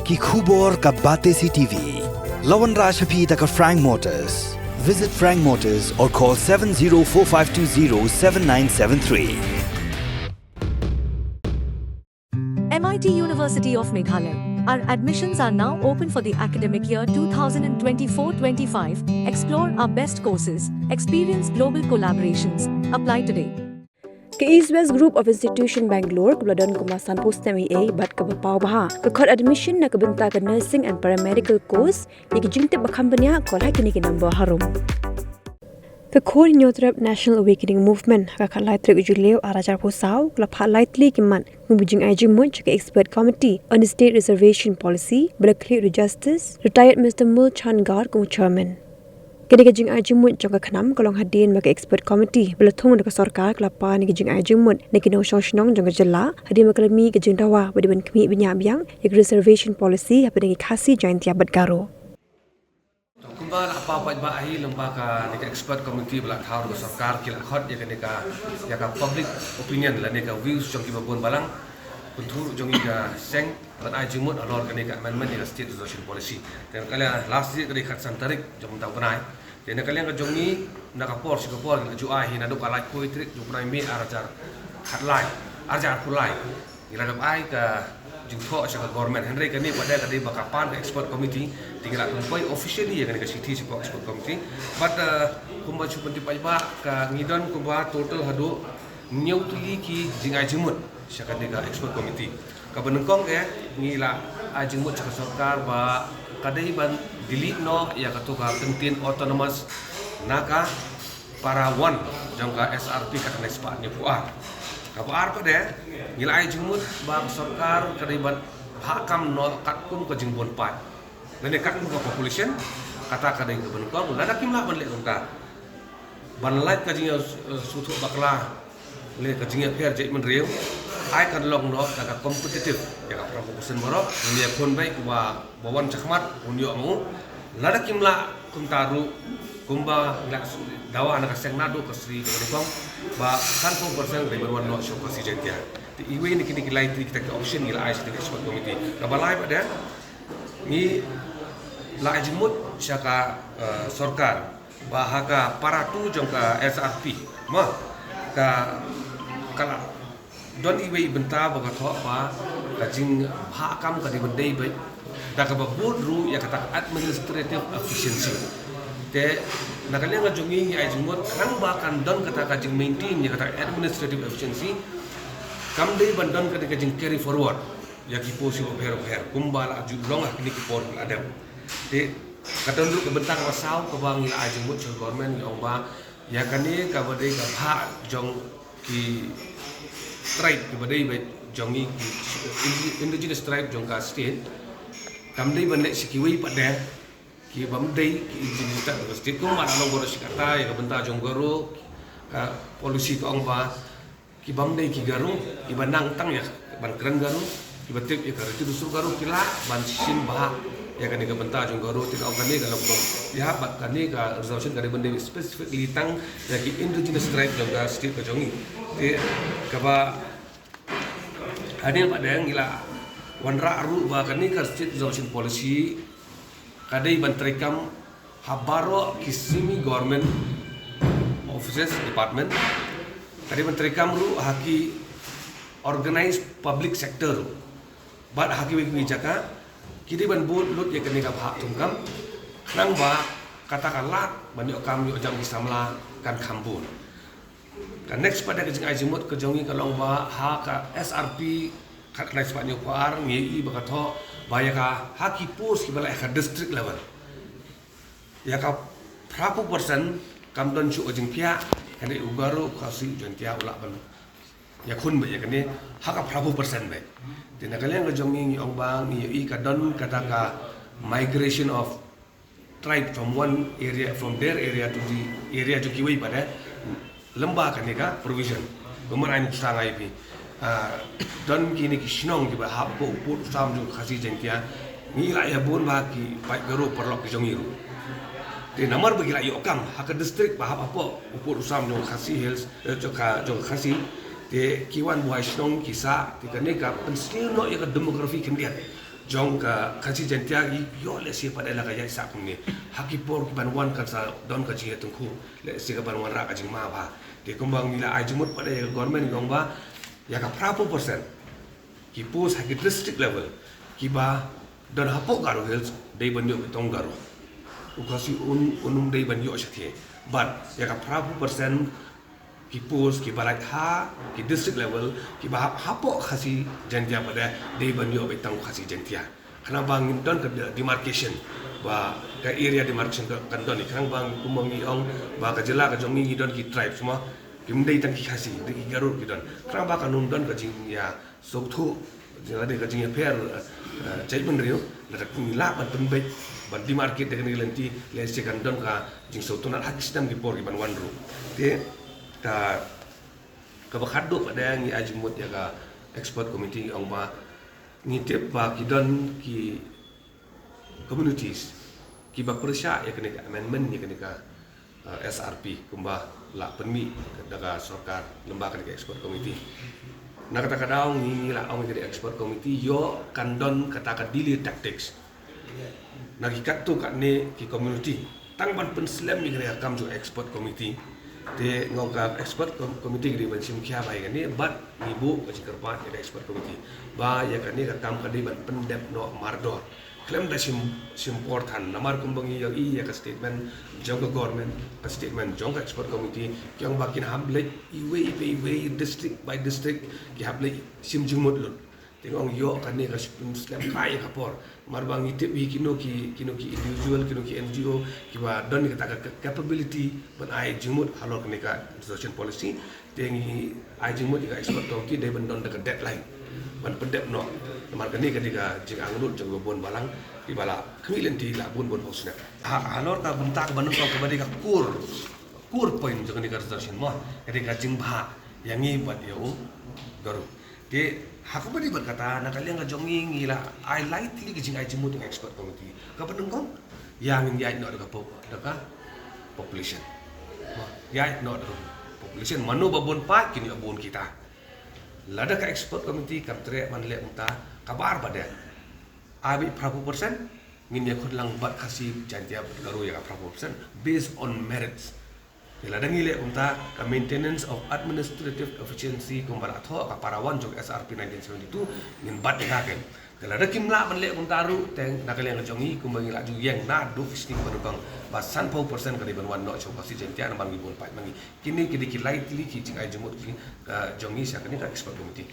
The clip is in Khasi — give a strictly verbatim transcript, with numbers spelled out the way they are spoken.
Ki khubor ka Batesi T V. La wanrah sha phi da ka Frank Motors. Visit Frank Motors or call seven zero four five two zero seven nine seven three. M I T University of Meghalaya. Our admissions are now open for the academic year two thousand twenty-four twenty-five. Explore our best courses, experience global collaborations. Apply today. Ka East West Group of Institution Bangalore kaba la don kumba sanphew snem eiei bad kaba paw bha ka khot admission na ka bynta ka nursing and paramedical course. Ïa ki jingtip ba kham bniah call ha kine ki number harum. Ka Khun Hynñiewtrep National Awakening Movement ha ka khatlai tarik u Jylliew arhajar arphew saw ka la phah lai tylli ki mat kum ka jingai jingmut sha ka Expert Committee on the State Reservation Policy ba la khlieh da u Justice Retired Mister Mul Chan Gar kum u Chairman. Kane ka jingai jingmut jong ka KHNAM ka long hadien ba ka Expert Committee ba la thung da ka sorkar ka la pan ïa ka jingai jingmut na ki nongshong shnong jong ka jylla hadien ba ka la mih ka jingdawa ba dei ban khmih bniah biang ïa ka Reservation Policy hapdeng ki Khasi, Jaiñtia bad Garo. Kumba la paw paidbah hi lyngba kane ka Expert Committee ba la thaw da ka sorkar ki la khot ïa kane ka, ïa ka public opinion lane ka views jong kiba bun balang, kyntu ruh jong ngi ka seng ban ai jingmut halor kane ka amendment ïa ka State Reservation Policy. Te na ka liang last year ka dei khatsan tarik jong mynta u bnai. Te na ka liang ka jong ngi na ka por sha ka por ngi la ju ai hi naduh ka laiphew tarik jong u bnai May arhajar khatlai, arhajar arphew lai. Ngi la dep ai ka jingthoh sha ka government, hynrei kane pat de ka dei ba ka pan ka Expert Committee. Te ngi la pynpoi officially ïa kane ka shithi sha ka Expert Committee. Bad kumba shu pyntip paidbah ka ngi don kumba total haduh hynñiew tylli ki jingai jingmut sha kane ka Expert Committee. Kaba nyngkong eh ngi la ai jingmut sha ka sorkar ba ka dei ban delete noh ïa kato ka kyntien autonomous na ka para one jong ka S R P khatkhyndai spah hynñiewphew ar. Kaba ar pat de ngi la ai jingmut ba ka sorkar ka dei ban bhah kam noh katkum ka jingbun paid lane katkum ka population. Kata ka dei kaba nyngkong, lada kim lah ban leh kumta ban lait ka jingïa, eh, sngewthuh bakla lane ka jingïapher jaitbynriew, ai kan long noh da ka competitive ïa ka para percent baroh, ngi ïakhun beit uba ba wan shakhmat un ïoh ma u. Lada kim lah kumta ruh kumba ngi la dawa na ka seng naduh ka sri ka nyngkong ba sanphew percent ka dei ban wan noh sha u Khasi Jaiñtia. Te iwei na kine ki lai tylli kita ki option ngi la ai sha ka Expert Committee. Kaba lai pat de ngi la ai jingmut sha ka, eh, sorkar ba ha ka para two jong ka S R P ma ka, ka la don iwei i bynta ba ka thoh ba ka jingbhah kam ka dei ban dei beit da kaba bud ruh ïa kata ka administrative efficiency. Te na ka liang ka jong ngi ngi ai jingmut khnang ba kan don kata ka jingmaintain ïa kata ka administrative efficiency. Kam dei ban don kata ka jing carry forward ïa ki post kiba pher pher kumba la ju long ha kine ki por ba la dep. Te ka don ruh ka bynta kaba saw kaba ngi la ai jingmut sha ka government, ngi ong ba ïa kane kaba dei ka bhah jong ki tribe kiba dei ba jong ngi ki indigenous tribe jong ka state. Kam dei ban leh sha kiwei pat de ki bym dei ki indigenous tribe jong ka state, kumba la long baroh shi katta ïa ka bynta jong Garo. Ka policy ka ong ba ki bym dei ki Garo, kiba nang tang ïa ban kren Garo, kiba tip ïa ka riti dustur Garo ki lah ban shim bha ïa kane ka bynta jong Garo. Te ka ong kane ka long ïa bad kane ka reservation ka dei ban dei specifically tang ïa ki indigenous tribe jong ka state ka jong ngi. Te kaba hadien pat de ngi la wanrah ruh ba kane ka state reservation policy ka dei ban treikam ha baroh ki semi government offices, department. Ka dei ban treikam ruh ha ki organized public sector ruh bad ha kiwei kiwei jaka ki dei ban bud lut ïa kane ka bhah thungkam khnang ba kata ka lad ban ïoh kam ïoh jam ki samla kan kham bun. Ka next pat de ka jingai jingmut ka jong ngi ka long ba ha ka S R P khatkhyndai spah hynñiewphew ar ngi ïohi ba ka thoh ba ïa ka ha ki post kiba lah ïa ka district level ïa ka phraphew percent kam don shuh ka jingphiah. Kane u Garo, u Khasi, u Jaiñtia u lah ban ïakhun beit ïa kane ha ka phraphew percent beit. Te na ka liang ka jong ngi ngi ong ba ngi ïohi ka don kata ka migration of tribe from one area, from their area to the area jong kiwei pat de lem bad kane ka provision. Kumba ai nuksa nga ïa phi, ah, don kine ki shnong kiba hap hapoh u pud u sam jong ka Khasi Jaiñtia, ngi la ïa bun bha ki paid Garo paralok ki jong ngi ruh. Te namar ba ki la ïoh kam ha ka district ba hap hapoh u pud u sam jong ka Khasi Hills, eh, jong ka, jong ka Khasi, te ki wan buhai shnong ki sah, te kane ka pynsniew noh ïa ka demography khyndiat. jong ka Khasi Jaintia i ïoh lehse pat la ka ïaid sah kumne. Ha ki por ki ban wan kan sa don ka jingïatyngkhuh, lehse ka ban wanrah ka jingma bha. Te kumba ngi la ai jingmut pat ïa ka government, ngi ong ba ïa ka phra phew percent ki post ha ki district level kiba don hapoh Garo Hills dei ban ïoh beit tang Garo. U Khasi un, un ym dei ban ïoh shathie. Bad ïa ka phra phew percent ki post kiba lait ha ki district level kiba hap hapoh Khasi Jaintia pat dei ban ïoh beit tang Khasi Jaintia. Khnang ba ngin don ka demarcation, ba ka area demarcation ka kan don. Khnang ba kumba ngi ong ba ka jylla ka jong ngi ngi don ki tribes mo, kim dei tang ki Khasi, dei ki Garo ki don. Khnang ba kan ym don ka jingïa sngewthuh, lane ka jingïapher, eh, eh, jaitbynriew, lada ngi lah ban pynbeit, ban demarcate da kane ka lynti, lehse kan don ka jingsngewtynnat ha ki snem ki por ki ban wan ruh. Te ka, kaba khatduh pat dei ngi ai jingmut ïa ka expert committee, ngi ong ba ngi tip ba ki don ki communities kiba pyrshah ïa kane ka amendment, ïa kane ka, uh, S R P, kumba la pynmih da ka sorkar lyngba kane ka expert committee. Na kata ka daw ngi, ngi la ong ïa ka expert committee ïoh kan don kata ka delay tactics na ki katto katne ki community, tang ban pynslem ïa kane ka kam jong expert committee. Te ngi ong ka expert com-, committee ka dei ban shim khia bha ïa kane, bad ngi buh ka jingkyrpad ïa ka expert committee ba ïa kane ka kam ka dei ban pyndep noh mardor khlem da shim, shim por than. Namar kumba ngi ïohi ïa ka statement jong ka government, ka statement jong ka expert committee, ki ong ba kin hap leit iwei pa iwei, district by district, ki hap leit shim jingmut lut. Te ngi ong ïoh kane ka shim, slem kai ïa ka por. Namar ba ngi tip hi kino ki, kino ki individual, kino ki N G O kiba don ïa kata ka capability ban ai jingmut halor kane ka reservation policy. Te ngi ai jingmut ïa ka expert committee dei ban don da ka deadline ban pyndep noh. Namar kane ka dei ka jingangnud jong kiba bun balang, kiba la khmih lynti la bun bun phew snem. Ha, halor ka bynta kaba nyngkong kaba dei ka core, core point jong kane ka reservation mo, ka dei ka jingbha ïa ngi bad ïa u Garo. Te ha kaba dei bad kata, na ka liang ka jong ngi ngi la ai lai tylli ki jingai jingmut ïa ka expert committee. Kaba nyngkong, ïa ngin ïaid noh da ka pop-, da ka population. Mo, ïaid noh da ka population, mano ba bun pat kin ïoh bun kita. Lada ka expert committee kam treh ban leh kumta, kaba ar pat dei, ai beit phra phew percent, ngin ïakhun lang bad Khasi Jaintia bad Garo ïa ka phra phew percent based on merits. Te lada ngi leh kumta, ka maintenance of administrative efficiency kumba la thoh ka para wan jong S R P nineteen seventy-two, ngin bat ïa ka. Te lada kim lah ban leh kumta ruh, te na ka liang ka jong ngi kumba ngi la ju ïeng naduh ki sngi ba nyngkong, ba san phew percent ka dei ban wan noh sha Khasi Jaintia namar ngi bun pat ma ngi. Kine ki dei ki lai tylli ki jingai jingmut ki, eh, jong ngi sha kane ka expert committee.